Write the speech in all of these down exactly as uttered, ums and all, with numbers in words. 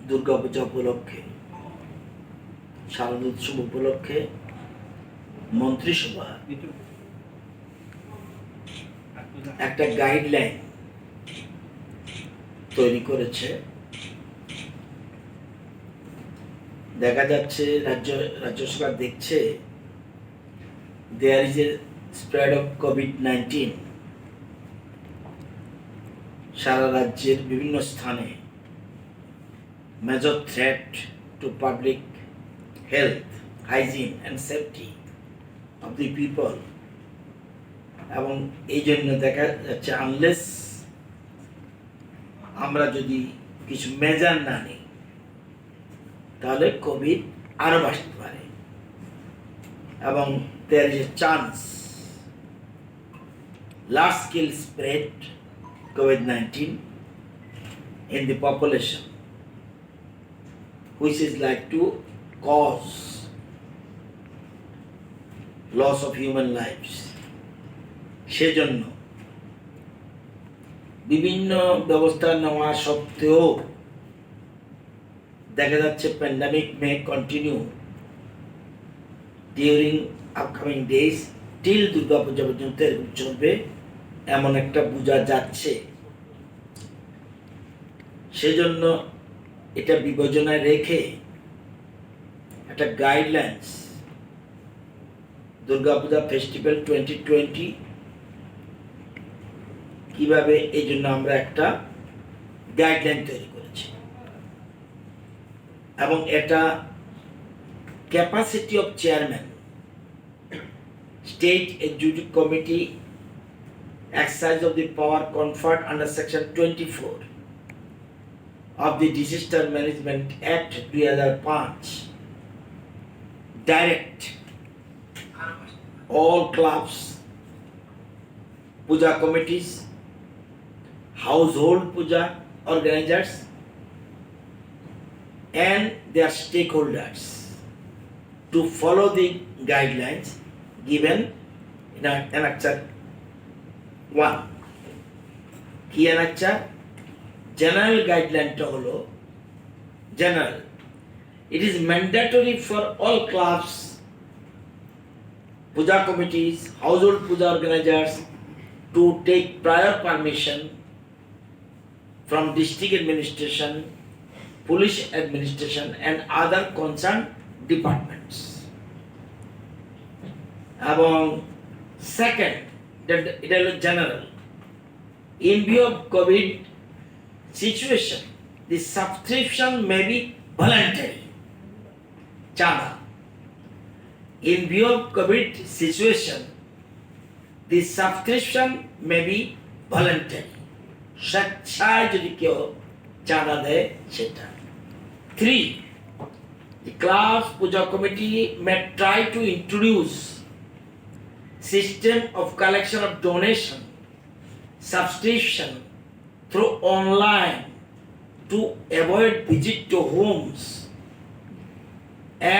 দুর্গা পূজা উপলক্ষে, শারদ উৎসব উপলক্ষে মন্ত্রিসভা একটা গাইডলাইন তৈরি করেছে। দেখা যাচ্ছে রাজ্য, রাজ্য সরকার দেখছে there is a spread of COVID nineteen সারা রাজ্যের বিভিন্ন স্থানে। Major threat to public health, hygiene and safety of the people. এবং এই জন্য দেখা যাচ্ছে আনলেস আমরা যদি কিছু মেজার না নিই, তাহলে কোভিড আরো বাড়তে পারে। এবং there is a chance large scale spread COVID nineteen in the population, which is like to cause loss of human lives. সেজন্য বিভিন্ন ব্যবস্থা নেওয়া সত্ত্বেও দেখা যাচ্ছে pandemic may continue during upcoming days, till Durga পূজা পর্যন্ত এরকম চলবে, এমন একটা বোঝা যাচ্ছে। সেজন্য এটা বিবেচনায় রেখে একটা গাইডলাইন্স, দুর্গাপূজা ফেস্টিভ্যাল টোয়েন্টি টোয়েন্টি কিভাবে, এই জন্য আমরা একটা গাইডলাইন তৈরি করেছি। এবং এটা capacity of chairman, State Executive Committee exercise of the power conferred under Section twenty-four of the Disaster Management Act দুই হাজার পাঁচ, direct all clubs, puja committees, household puja organizers and their stakeholders to follow the guidelines given in Annexure one. কি annexure? General গাইডলাইনটা হলো general. It is mandatory for all clubs, puja committees, household puja organizers to take prior permission from district administration, police administration and other concerned departments. এবং সেকেন্ড, এটা, এটা হলো general. In view of COVID situation, the subscription may be voluntary. চাঁদা। In view of COVID situation, the subscription may be voluntary. স্বেচ্ছায় যদি কেউ চাঁদা দেয় সেটা। Three, the clubs puja committee may try to introduce system of collection of donation, subscription through online to avoid visit to homes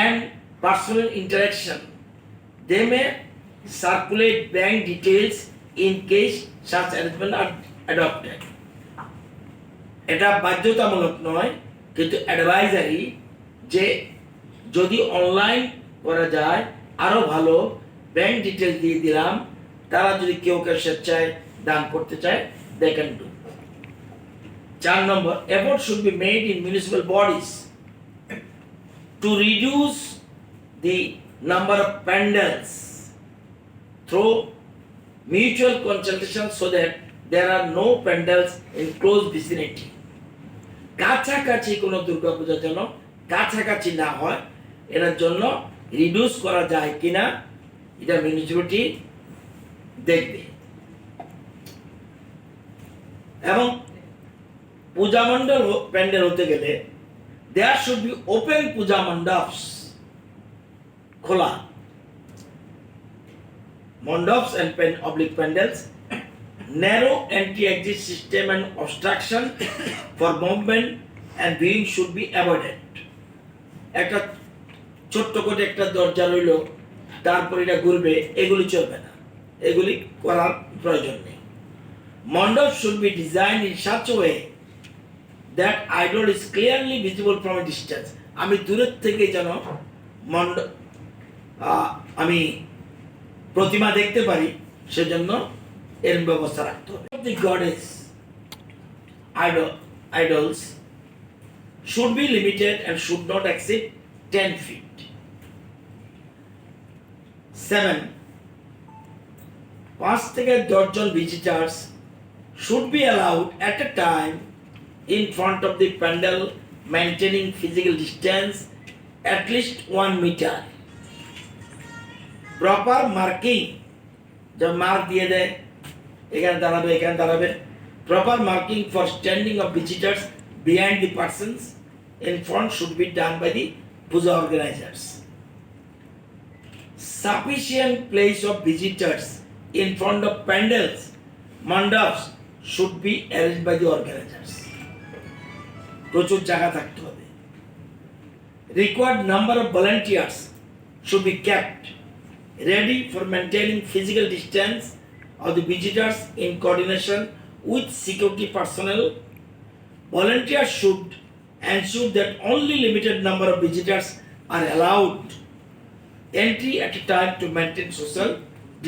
and personal interaction. They may circulate bank details in case such arrangement are adopted. এটা বাধ্যতামূলক নয়, কিন্তু অ্যাডভাইজারি যে যদি অনলাইন করা যায় আরো ভালো, ব্যাংক ডিটেলস দিয়ে দিলাম, তারা যদি কেউ কেউ স্বেচ্ছায় দান করতে চায়, they can do. চার নম্বর, effort should be made in municipal bodies to reduce the number of pandals through mutual consultation so that there are no pandals in close vicinity. কাছাকাছি কোনো দুর্গাপূজা যেন কাছাকাছি না হয়, এটার জন্য রিডিউস করা যায় কিনা এটা মিউনিসিপ্যালিটি দেখবে। এবং পূজা মণ্ডল হ-, প্যান্ডেল হতে গেলে there should be open puja mandaps, খোলা মণ্ডপস and pan-, oblique pandals, narrow entry exit system and obstruction for movement and viewing should be avoided. একটা ছোট্ট করে একটা দরজা রইল, তারপর এটা ঘুরবে, এগুলি চলবে না, এগুলি করার প্রয়োজন নেই। Mandap should be designed in such a way That idol is clearly visible from a distance. আমি দূরের থেকে যেন মণ্ড আহ, আমি প্রতিমা দেখতে পারি, সেজন্য এর ব্যবস্থা রাখতে হবে। The goddess idol, idols should be limited and should not exceed ten feet. Seven, পাঁচ থেকে দশ জন visitors should be allowed at a time in front of the pandal, maintaining physical distance at least one meter. Proper marking, যেমন মার্ক দিয়ে দেয়, এখানে দাঁড়াবে, এখানে দাঁড়াবে। Proper marking for standing of visitors behind the persons in front should be done by the puja organizers. Sufficient place of visitors in front of pandals, mandaps should be arranged by the organizers. প্রচুর জায়গা থাকতে হবে। Required number of volunteers should be kept ready for maintaining physical distance of the visitors in coordination with security personnel. Volunteers should ensure that only limited number of visitors are allowed entry at a time to maintain social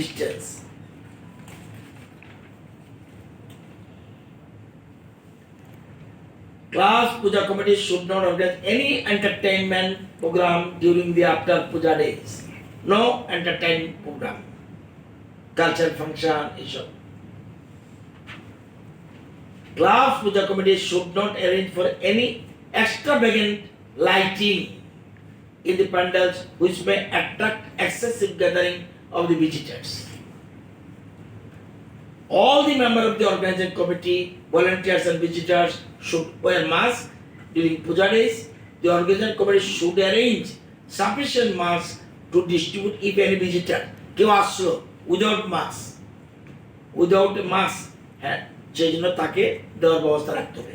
distance. Class puja committee should not organize any entertainment program during the after puja days. No entertainment program, culture function, এইসব। Class puja committee should not arrange for any extravagant lighting in the pandals which may attract excessive gathering of the visitors. All the member of the organizing committee, volunteers and visitors should wear mask during puja days. The organizing committee should arrange sufficient mask to distribute if any visitor, কেউ আসলো without mask, without mask, হ্যাঁ, সেই জন্য তাকে দেওয়ার ব্যবস্থা রাখতে হবে।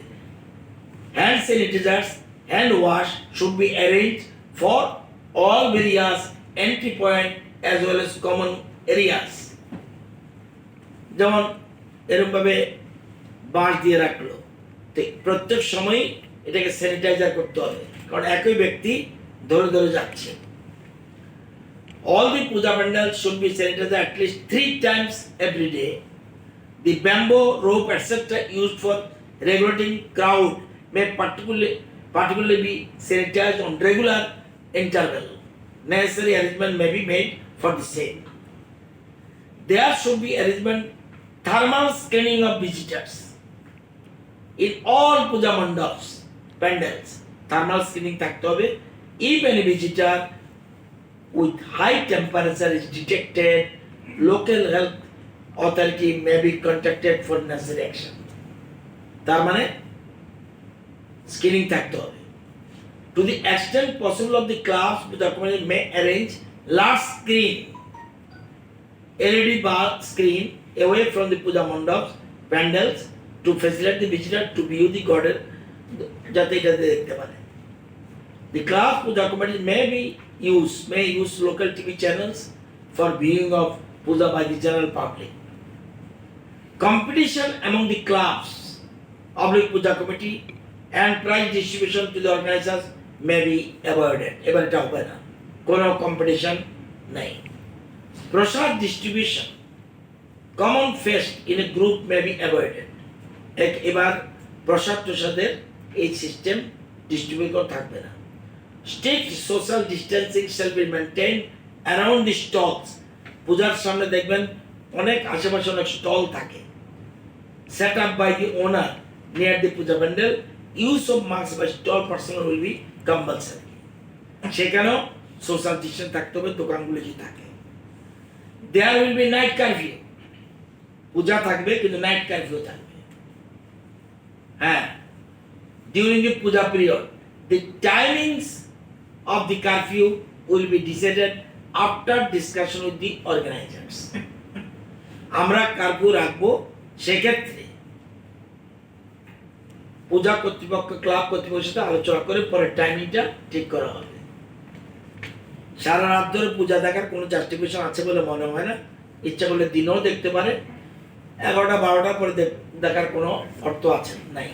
Hand sanitizers, hand wash should be arranged for all various entry point as well as common areas. যেমন এরকমভাবে বাঁশ দিয়ে রাখলো, তো প্রত্যেক সময়ই এটাকে স্যানিটাইজার করতে হবে, কারণ একই ব্যক্তি ধরে ধরে যাচ্ছে। All the puja pandals should be sanitized at least three times every day. The bamboo rope, et cetera used for regulating crowd may particularly, particularly be sanitized on regular interval. Necessary arrangement may be made for the same. There should be arrangement thermal screening of visitors. In all puja mandaps, pandals, thermal screening থাকতে হবে। If any visitor with high temperature is detected, local health authority may be contacted for necessary action. তার মানে স্ক্রিনিং থাকতে হবে। To the extent possible of the class, the committee may arrange large screen L E D bulb screen away from the puja mandaps, pandals to facilitate the visitor to view the goddess, যাতে এটা দেখতে পারে। The class puja committee may be use, may use local T V channels for viewing of puja by the general public. Competition among the clubs, oblique puja committee and prize distribution to the organizers may be avoided. এবার এটা হবে না, কোনো কম্পিটিশন নেই। Prasad distribution, common feast in a group may be avoided. এক এবার প্রসাদ প্রসাদের এই সিস্টেম ডিস্ট্রিবিউট করা থাকবে না। Strict social distancing shall be maintained around the stalls. পূজার সামনে দেখবেন অনেক আশেপাশে অনেক স্টল থাকে। Set up by the owner near the puja pandal, use of mask by stall personnel will be compulsory. সেখানেও সোশ্যাল ডিস্টেন্স থাকতে হবে, দোকানগুলো যদি থাকে। There will be night curfew. পূজা থাকবে, কিন্তু নাইট কারফিউ থাকবে। হ্যাঁ, during the puja period, the timings of the curfew will be decided after discussion with the organizers. আমরা কারফিউ রাখবো, সেক্ষেত্রে পূজা কর্তৃপক্ষ, ক্লাব কর্তৃপক্ষের সাথে আলোচনা করে পরে টাইমিংটা ঠিক করা হবে। সারা রাত ধরে পূজা দেখার কোনো জাস্টিফিকেশন আছে বলে মনে হয় না। ইচ্ছা করলে দিনেও দেখতে পারে, এগারোটা বারোটার পরে দেখ-, দেখার কোনো অর্থ আছে নাই।